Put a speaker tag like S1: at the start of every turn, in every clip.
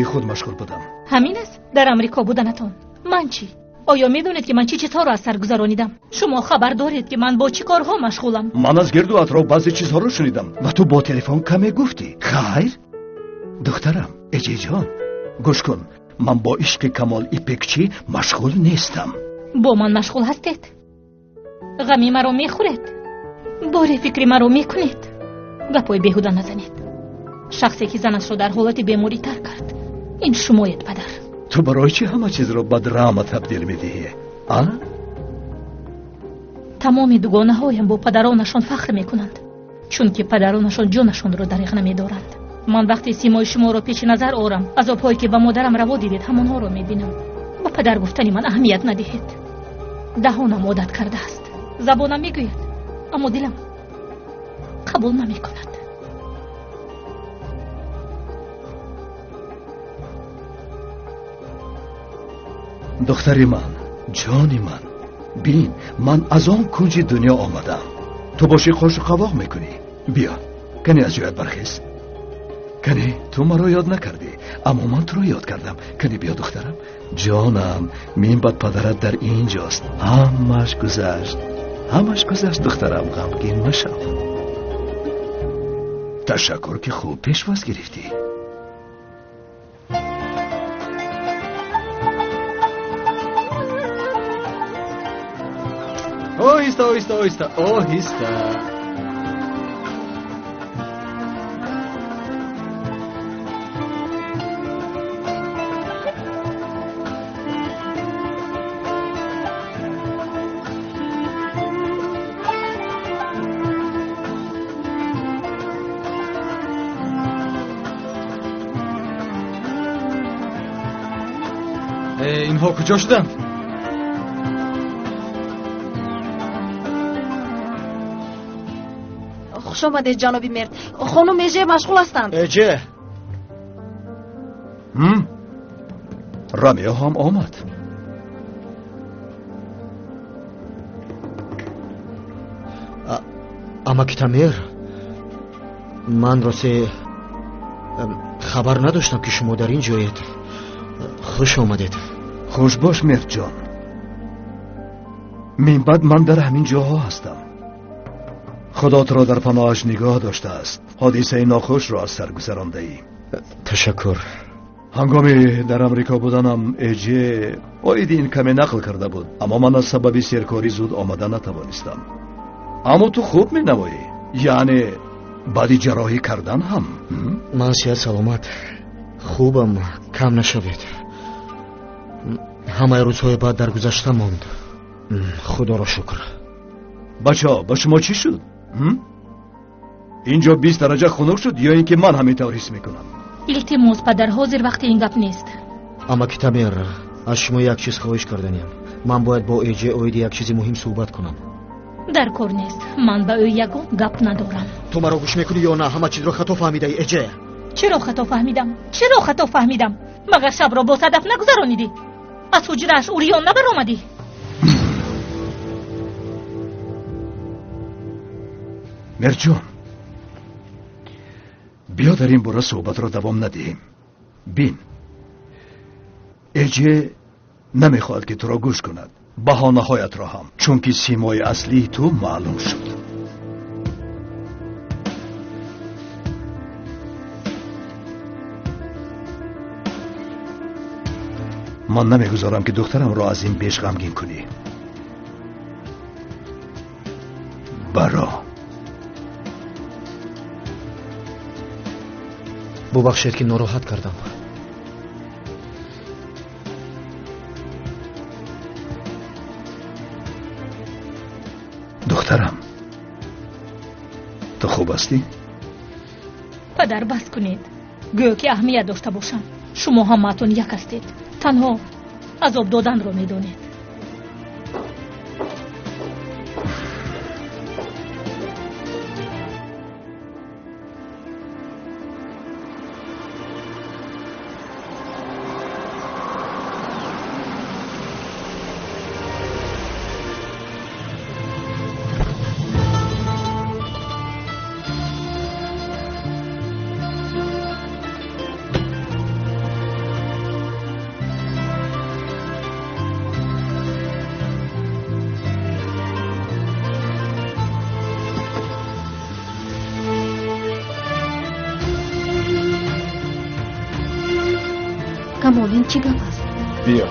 S1: Худ машғул будам.
S2: Ҳамин аст дар Амрико буданатон. Ман чӣ? Оё медонед, ки ман чӣ чизҳоро аз сар гузаронидам? Шумо хабар доред, ки ман бо чӣ корҳо машғулам?
S1: Ман аз гирду атроф баъзе чизҳоро шунидам ва ту бо телефон каме гуфтӣ. Хайр, духтарам, Эҷеҷон, гӯш кун, ман бо ишқи Камол Ипекчӣ машғул нестам.
S2: Бо ман машғул ҳастед? Ғами маро мехӯред? Боре фикри маро мекунед? Гапҳои беҳуда назанед. Шахсе, ки занашро дар ҳолати беморӣ тарк кард, ин шумоед, падар.
S1: Ту барои чӣ ҳама чизро ба драма табдил медиҳӣ, а?
S2: Тамоми дугонаҳоям бо падаронашон фахр мекунанд, чунки падаронашон ҷонашонро дариғ намедоранд. Ман вақте симои шуморо пеши назар орам, азобҳое, ки ба модарам раво дидед, ҳамонҳоро мебинам. Ба падар гуфтани ман аҳамият надиҳед. Даҳонам одат кардааст, забонам мегӯяд, аммо дилам қабул намекунад.
S1: Духтари ман, ҷони ман, бин, ман аз он кунҷи дунё омадам. Ту бошӣ қошу қавоқ мекунӣ. Биё, кане аз ҷоят бархез. Кане, ту маро ёд накардӣ, аммо ман туро ёд кардам. Кане биё, духтарам, ҷонам, минбаъд падарат дар ин ҷост. Ҳамаш гузашт, ҳамаш гузашт, духтарам, ғамгин машав. Ташаккур, ки хуб пешвоз гирифтӣ. Оҳиста, оҳиста, оҳиста, оҳиста.
S3: Инҳо куҷо шуданд?
S4: Хуш омадед, ҷаноби Мерт. Хонум Эже машғул ҳастанд.
S3: Эже.
S1: Ромео ҳам омад.
S5: Амаки Тамер, ман росте хабар надоштам, ки шумо дар ин ҷоед. Хуш омадед.
S1: Хуш бош, Мертҷон. Минбаъд ман дар ҳамин ҷоҳо ҳастам. Худо туро дар паноҳаш нигоҳ доштааст. Ҳодисаи нохушро аз сар гузарондаӣ.
S5: Ташаккур.
S1: Ҳангоми дар Амрико буданам Эҷе оиди ин каме нақл карда буд, аммо ман аз сабаби серкорӣ зуд омада натавонистам. Аммо ту хуб менамоӣ, яъне баъди ҷарроҳӣ кардан ҳам.
S5: Ман сиҳат саломат, хубам, кам нашавед. Ҳамаи рӯзҳои баъд дар гузашта монд. Худоро шукр.
S1: Бачаҳо, ба шумо чӣ шуд? Инҷо 20 дараҷа хунук шуд ё ин ки ман ҳамин тавр ҳис мекунам?
S2: Илтимос, падар, ҳозир вақти ин гап нест.
S5: Амаки Тамер, аз шумо як чиз хоҳиш карданиям. Ман бояд бо Эҷе оиди як чизи муҳим суҳбат кунам.
S2: Дар кор нест. Ман ба ӯ ягон гап надорам.
S5: Ту маро гӯш мекунӣ ё на? Ҳама чизро хато фаҳмидаӣ, Эҷе.
S2: Чиро хато фаҳмидам? Чиро хато фаҳмидам? Магар шабро бо Садаф нагузаронидӣ? Аз ҳуҷрааш урён набаромадӣ?
S1: Мерҷон, биё дар ин бора суҳбатро давом надиҳем. Бин, Эҷе намехоҳад, ки туро гӯш кунад, баҳонаҳоятро ҳам, чунки симои аслии ту маълум шуд. Ман намегузорам, ки духтарамро аз ин беш ғамгин кунӣ. Баро.
S5: Бубахшед, ки нороҳат кардам.
S1: Духтарам, ту хуб ҳастӣ?
S2: Падар, бас кунед. Гӯё ки аҳамият дошта бошам. Шумо ҳамаатон як ҳастед. Танҳо азоб доданро медонед.
S4: Камол, ин чӣ гап аст?
S3: Биё.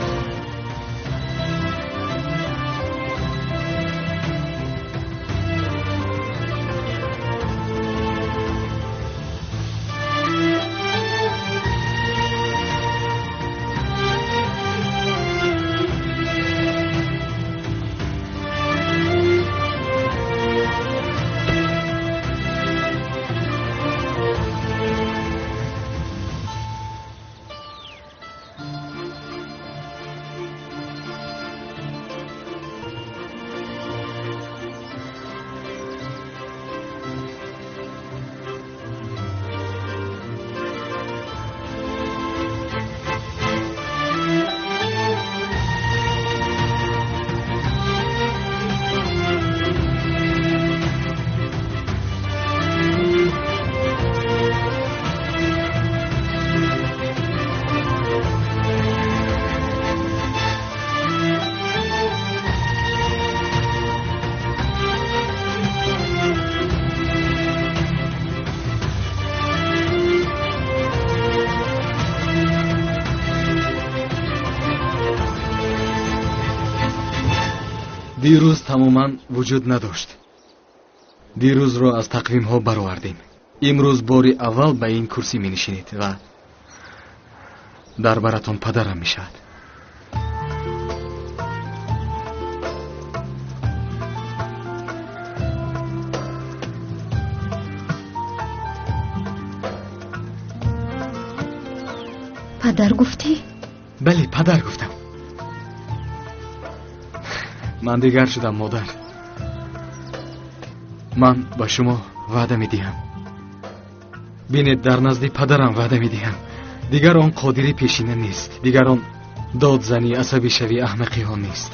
S6: Дирӯз тамоман вуҷуд надошт. Дирӯзро аз тақвимҳо баровардем. Имрӯз бори аввал ба ин курсӣ менишинед ва дар баратон падарам мешавад.
S4: Падар гуфтӣ?
S6: Бале, падар гуфтам. Ман дигар шудам, модар. Ман ба шумо ваъда медиҳам. Бинед, дар назди падарам ваъда медиҳам. Дигар он қодири пешина нест. Дигар он додзанӣ, асабишавӣ, аҳмақиҳо нест.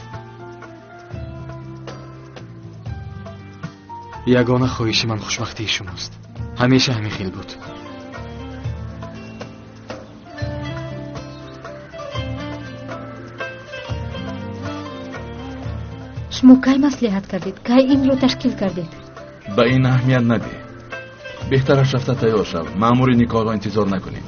S6: Ягона хоҳиши ман хушбахтии шумост. Ҳамеша ҳамин хел буд.
S4: Шумо кай маслиҳат кардед? Кай инро ташкил кардед?
S3: Ба ин аҳамият надеҳ. Беҳтараш рафта тайёр шав. Маъмури никоҳро интизор накунед.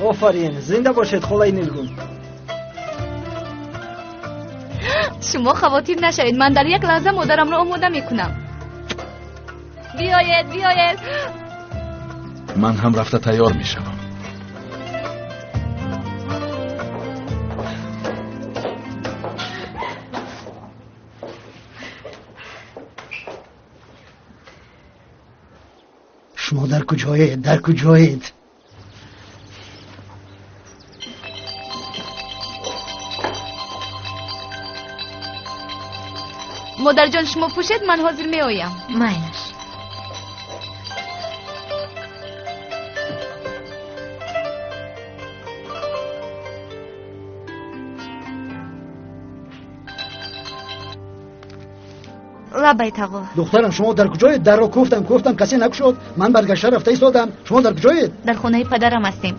S7: Офарин, зинда бошед, холаи Нилгун.
S8: Шумо хавотир нашавед, ман дар як лаҳза модарамро омода мекунам. Биёед, биёед.
S3: Ман ҳам рафта тайёр мешавам.
S7: Шумо дар куҷоед? Дар куҷоед?
S8: Модарҷон, шумо пӯшед, ман ҳозир меоям.
S4: Майлаш.
S8: Лабай тағо.
S7: Духтарам, шумо дар куҷоед? Дарро куфтам, куфтам, касе накушод. Ман баргашта рафта истодам. Шумо дар куҷоед?
S8: Дар хонаи падарам ҳастем.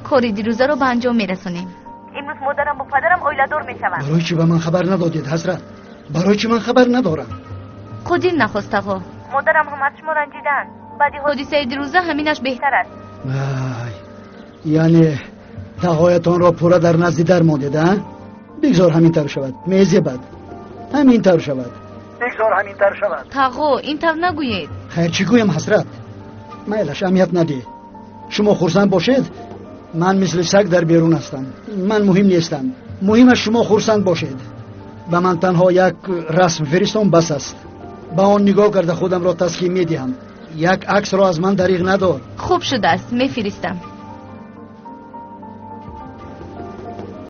S8: Кори дирӯзаро ба анҷом мерасонем. Имрӯз модарам бо падарам оиладор мешаванд.
S7: Барои чӣ ба ман хабар надодед, Ҳасрат? Барои чӣ ман хабар надорам?
S8: Қодир нахост, тағо. Модарам ҳам аз шумо ранҷиданд. Баъди ҳодисаи дирӯза ҳаминаш беҳтар аст.
S7: Вай, яъне тағоятонро пурра дар назди дар мондед, а? Бигзор ҳамин тавр шавад. Мезебад. Ҳамин тавр шавад. Бигзор ҳамин тавр шавад.
S8: Тағо, ин тавр нагӯед.
S7: Хайр, чӣ гӯям, Ҳасрат? Майлаш, аҳамият надеҳ. Шумо хурсанд бошед, ман мисли саг дар берун ҳастам. Ман муҳим нестам. Муҳимаш шумо хурсанд бошед. Ба ман танҳо як расм фиристон бас аст. Ба он нигоҳ карда худамро таскин медиҳам. Як аксро аз ман дариғ надор.
S8: Хуб шудааст, мефиристам.